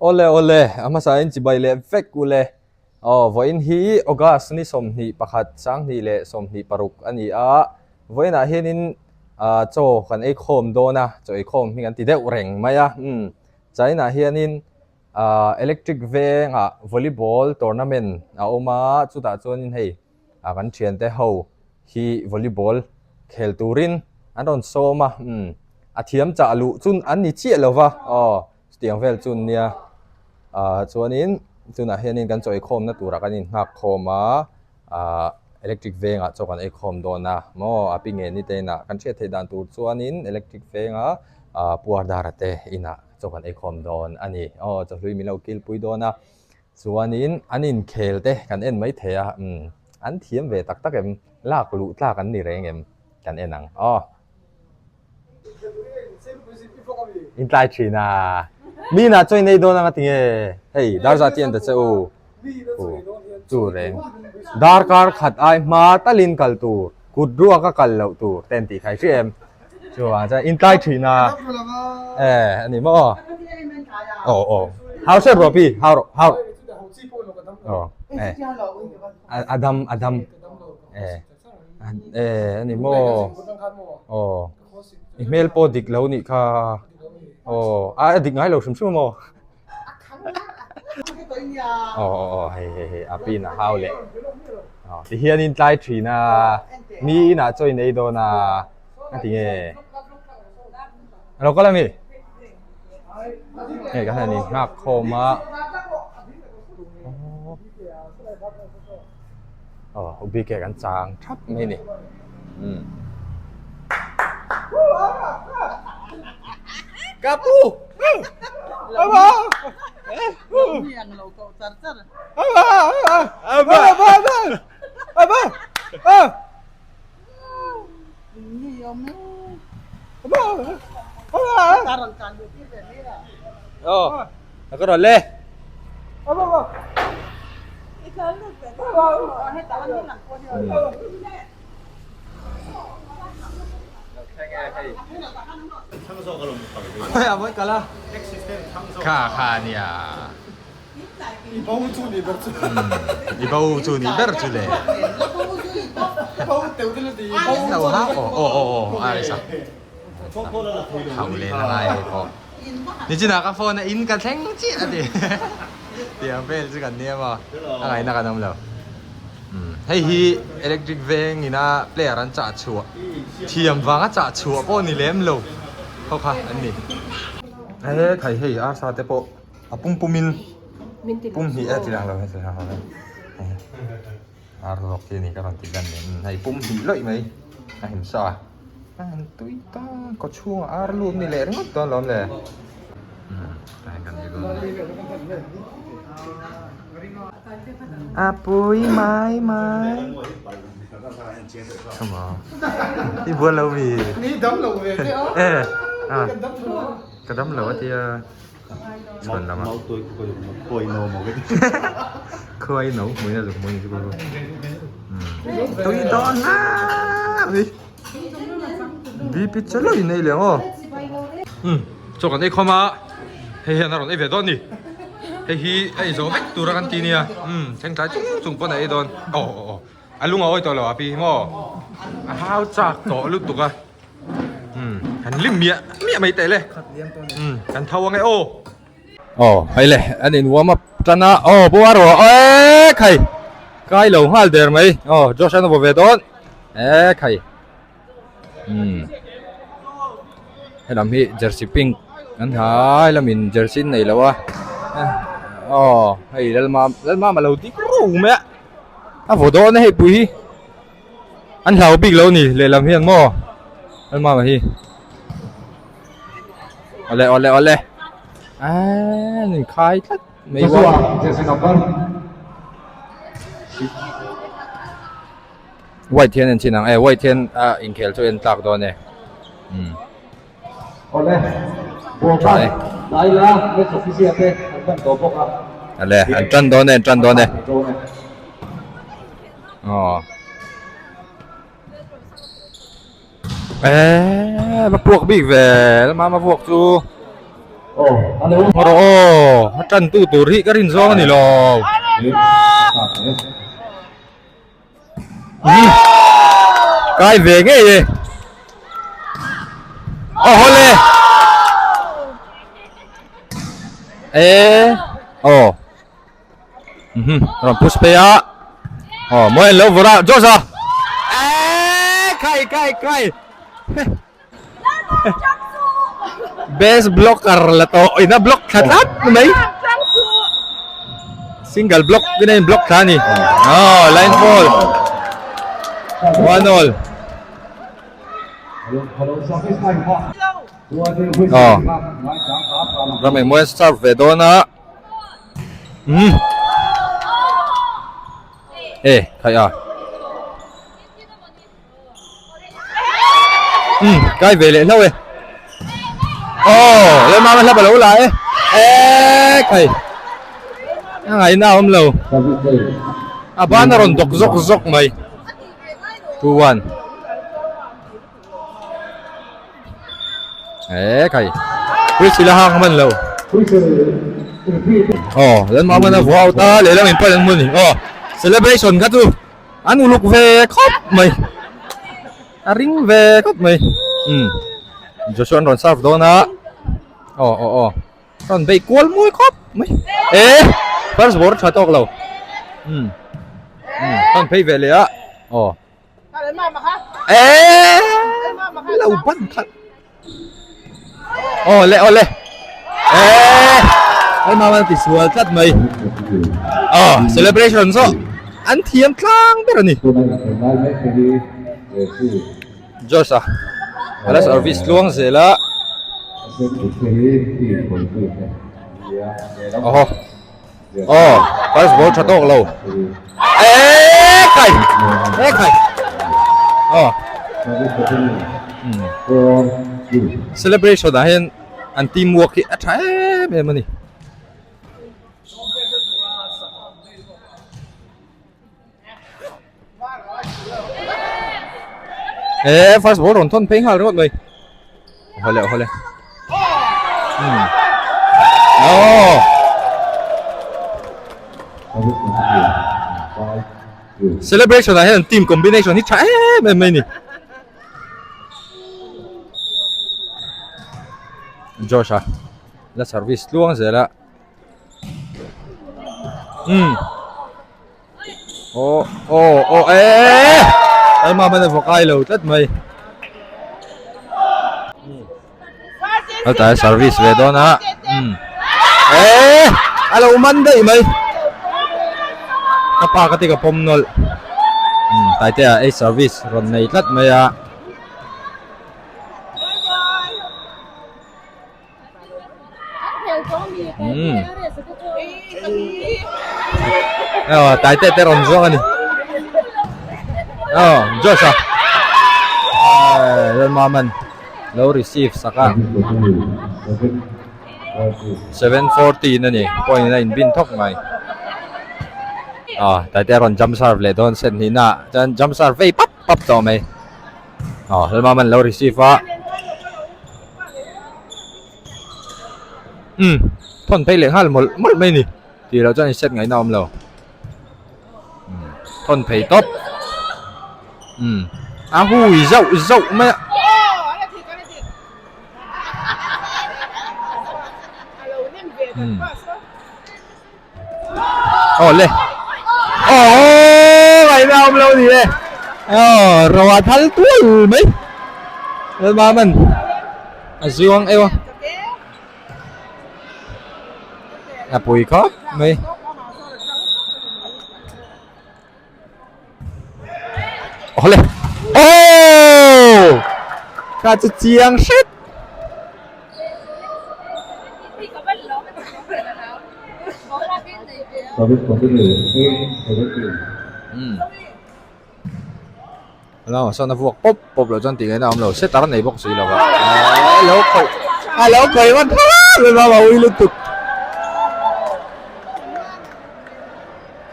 Awle awle, a hmasa in chibai leh vek ule. Aw, vawiin hi August ni 21, 2026 a ni a. Vawiinah hianin ah chaw kan ei khawm dawn a, chaw ei khawm hi kan ti deuh reng mai a. Umm, China hianin ah electric vengah volleyball tournament a awm a, chutah chuanin hei ah kan thiante ho hi volleyball khel turin an rawn sawm a umm a thiam chah luh chu an ni chiah lo va aw chutiang vel chu nia ah chuanin tunah hianin kan chaw eikhawmna turah kan inhnghak khawm a ah electric vengah chaw kan eikhawm dawn a maw a pi nge ni te inah kan hriat theih dan tur chuanin electric venga ah puar dara te inah chaw kan eikhawm dawn a ni aw chawhlui min lo kilpui dawn a. Chuanin an inkhel te kan en mai thei a, umm an thiam ve tak tak em, lak luh tlak an ni reng em kan en ang aw. Intlai thin a, mi inah chaw in ei dawn anga tinge hei dar zah chi an ta che u, u chu reng darkar khat ai hma talin kal tur kut ruak a kal loh tur te an tih kha i hria em. Chuvang chuan intlai thin a e a ni maw aw aw hau hret rawh pi hau rawh hau aw e a dam a dam e e a ni maw aw i hmel pawh dik lo nih kha aw a dik ngai lo hrim hrim maw Aw aw aw hei hei hei a pin a hau leh aw ti hian in tlai thin a mi inah chaw in ei dawn a a ti nge a lo kal a mi hei ka hian in nghak khawm a aw u bike kan chang thap mai a ni umm. Ka pu! Kha kha nia I bo chu nih ber chu I bo chu nih ber chu le Bo teuh te ti bo lo ha aw aw aw aw a risa hau le na ngai hei pawh nichinah ka phone a in ka thleng chiah a ti tiang vel chu kan nia maw a ngaihna kan awm lo hei hi electric veng ina player an chah chhuah thiam vanga chah chhuah pawh ni lem lo ho kha an ni he khai hei arsa te pawh a pum pum in pum hnih e ti lang lo hei ar zawk hi ani ka rawn tih lan ni hei pum hnih lawih mai a him sa a tui ta kaw chhungah ar lut ni leh ringawt dawn lawm le A pui mai mai Come on I bual lo mi Ni dam lo ve te a Eh a Ka dam lo a tia Chhuan lama Khuai no hmui na zuk hmui ni chu Tui dawn na BP chalo in ei leh ang aw. Umm chaw kan ei khawm a hei hian a rawn ei ve dawn a ni hei hi a ei zawh vek tur a kan ti nia umm thleng tlai chung chung pawn a ei dawn aw aw aw a lung a awi tawh lo a pi hi maw a hau chak tawh lutuk a umm han lim miah miah mai teh le umm kan tho ang e aw. Aw hei le an in warm up tan a aw pu a rawh e khai kai lo nghal der mai aw Josh an vaw ve dawn e khai umm helam hi jersey pink an ha helamin jersey an nei lo a aw hei lalmam lalmam a lo dik ruk mai a a vaw dawn a hei pui hi an hlau bik lo a ni lehlam hian maw lalmama hi. Awle awle awle aaa an inkhai tlat mai bawk. White hian en chin ang e white hian a inkhel chu en tlak dawn e umm tha e awle an tan dawn e an tan dawn e aw. Eee va puak bik ve lama ma vuak chu Rawh aw a tan tu tur hi ka rin zawng a ni lo. Kai ve ngei e. Aw hawle. E aw. Rawn push phei a. Aw mawi an lo vawrh a Josh a. Eee kai kai kai. Best blocker la tawh ina block thla tlat mai. Single block in a in block thla a ni. Aw line ball. 1 all. Aw. Ram engmaw serve ve dawn a. Umm. E khai a. Umm kai ve leh hlauh e. Aw Lalmama hlap a lo la e. E khai. A ngaihna a awm lo. A ban a rawn dawk zawk zawk mai. 2-1. E khai. Puisila hang hman lo. Aw Lalmama na vuah out a lehlam in pan an hmu a ni. Aw celebration kha chu. An uluk ve khawp mai a ring ve khawp mai umm Joshua an rawn serve dawn a aw aw aw rawn bei kual mawi khawp mai e first ball tha tawk lo umm umm rawn phei ve leh a aw e lo ban khalh Aw le aw le eh hei mama ti sual tlat mai aw celebration zawh an thiam tlang ber a ni Josh a ala service tluang zel a aw aw first ball tha tawk lo eh kai eh kai aw celebration ah hian an team work hi a tha em em a ni. Eh first ball rawn thawn phei nghal ringawt mai hawle hawle hmm oh celebration ah hian team combination hi tha em em mai ni Josh a la service tluang zel a umm Aw aw aw eee Alma man a vaw kai lo tlat mai Helai service ve dawn a umm eee a lo man daih mai ka pa ka ti ka pawm nawlh umm Taitea ei service rawn nei tlat mai a. Aw tai te te rawn zawng a ni aw Josh a Lalmaman lo receive sak a 7:14 a ni point a inbin thawk mai aw tai te rawn jump serve leh dawn set hnihna ah chuan jump serve vei pap pap tawh mai. Aw Lalmam an lo receive a umm thawn phei leh nghal mawlh mawlh mai a ni tih loh chuan in set ngaihna a awm lo umm thawn phei tawp umm a hui zauh zauh mai a. Umm. Aw le Aww ngaihna awm lo ni e Aw ro a thal tual mai Lalmaman a zuang eu a A pui khawp mai Aw le Aww Kha chu chiang hret Lamah sawn a vuak pawp pawp loh chuan tih ngaihna a awm lo set a nei bawk si lo va a lo khawih a lo khawih hman thlap a ui lutuk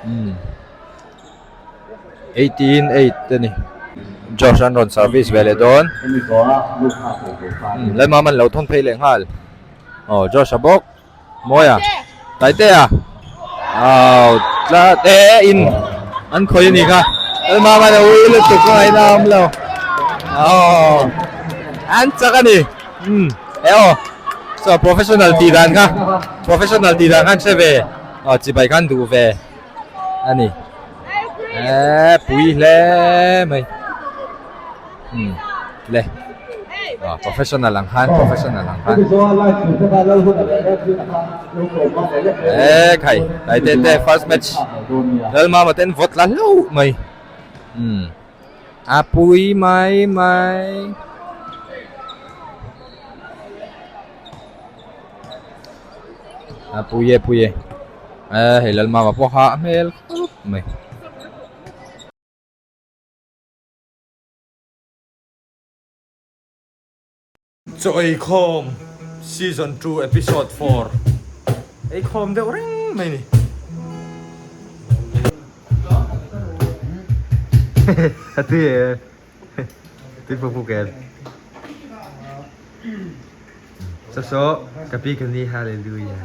umm 18 8 a ni Josh an rawn service ve leh dawn umm Lalmam an lo thawn phei leh nghal. Aw Josh-a bawk Mawia Taitea aw tlat e in an khawi a nih kha Lalmama lo ui lutuk a ngaihna a awm lo aw an chak a ni umm e aw saw professional tih dan kha professional tih dan kha an hre ve aw chibai khan duh ve a ni eee pui hle mai umm le aw professional ang khan professional ang khan eee khai tlai te te first match Lalmama ten vote la hlauh mai umm a pui mai mai. A pui e pui e eh hei Lalmama pawh kha a hmel khawp mai. Chaw eikhawm season 2 episode 4 eikhawm deuh reng mai ni. A tui e tui puk puk em. So so ka pi ka ni hallelujah.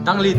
Danglit.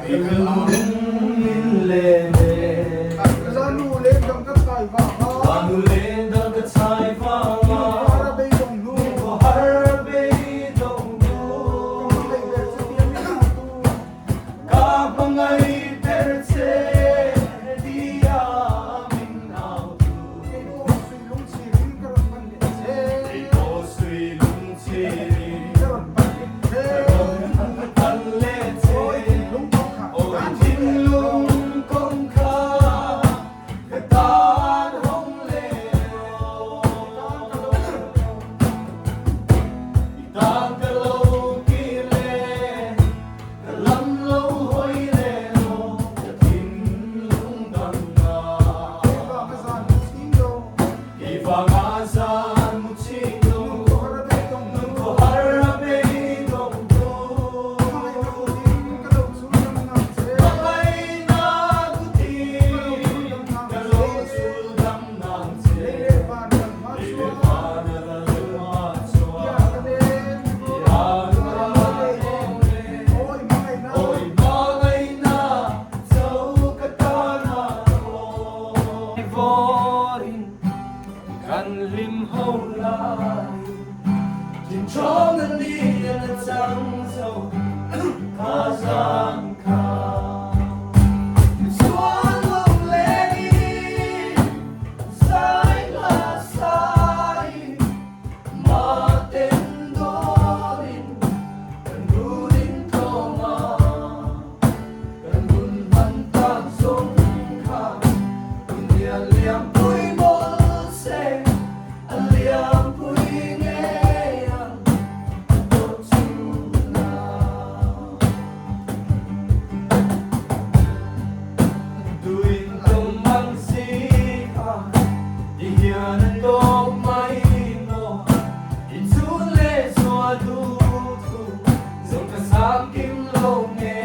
Ka hmangaih ber che tia min au tu. Kei pawh sui lungchhirin ka rawn pan leh che. Kei pawh sui lungchhirin ka rawn pan leh che. Ka rawn pan leh che. Awi thinlung kawngkhar. Awi thinlung kawngkhar ka tan hawng leh rawh. I tan ka lo kir leh. Ka lam lo hawi leh lo ka thinlung dang na. Kei vanga zan mu ching lo. Kei vanga zan mu ching lo. Nun khaw har a beidawng hnu. Nun khaw har a beidawng hnu. Hmangaihna kutin ka lo chul dam ngang che. Hmangaihna kutin ka lo chul dam ngang che. Lei leh van kan hma chuan. Lei leh van kan hma chuan. Ia ka nen. Maten dawnin kan runin tlawm a, kan hun hman tak zawng kha hun lian liampui mawlh se, a liampui ngei ang a tawp chhunah. Duin tum ang si kha ti hian a tawp mai maw? I chhun leh chhuah duh thu zawng ka sang kim lo nge?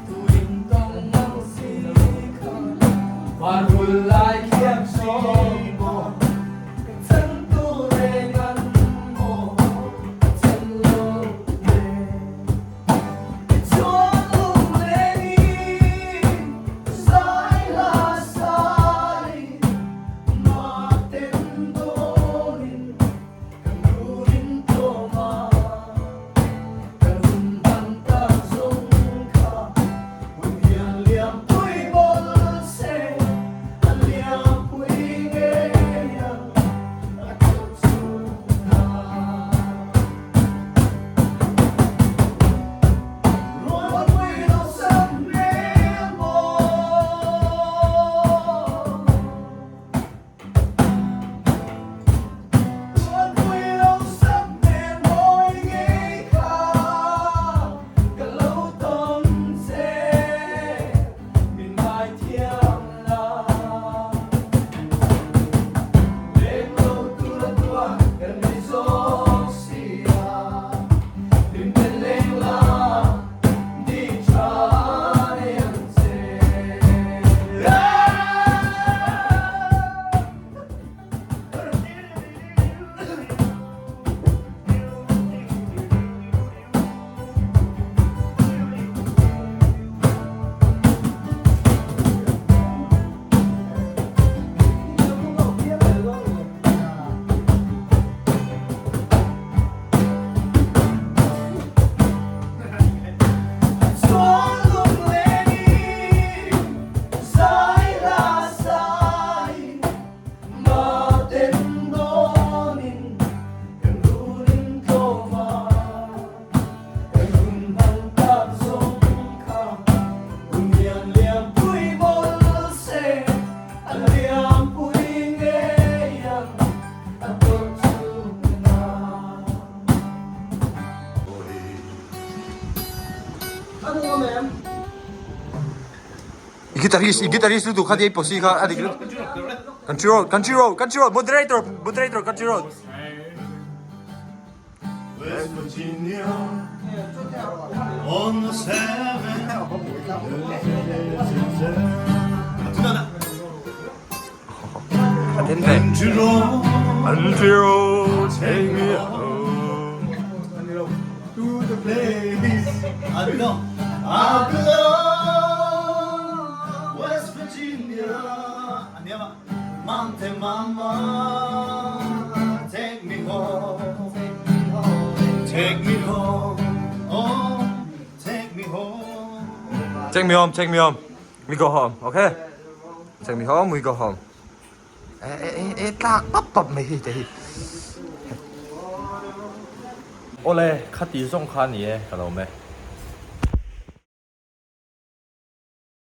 Duin tum ang si kha van hul lai khiam sawm maw? Ka chan tur reng an maw? Ka chan lo nge? I guitarist, i guitarist lutuk kha tia i posi kha a dik lutuk. Country road, country road, country road, moderator, moderator, country road. West Virginia on the seven A then ve. Country road Country road, take me home. to the place. I belong West Virginia Mountain mama Take me home Take me home Oh take me home Take me home, take me home. We go home, okay? Take me home, we go home. E e e e tlak pap pap mai hi te hi. Awle, khati zawng kha ni e ka lo me.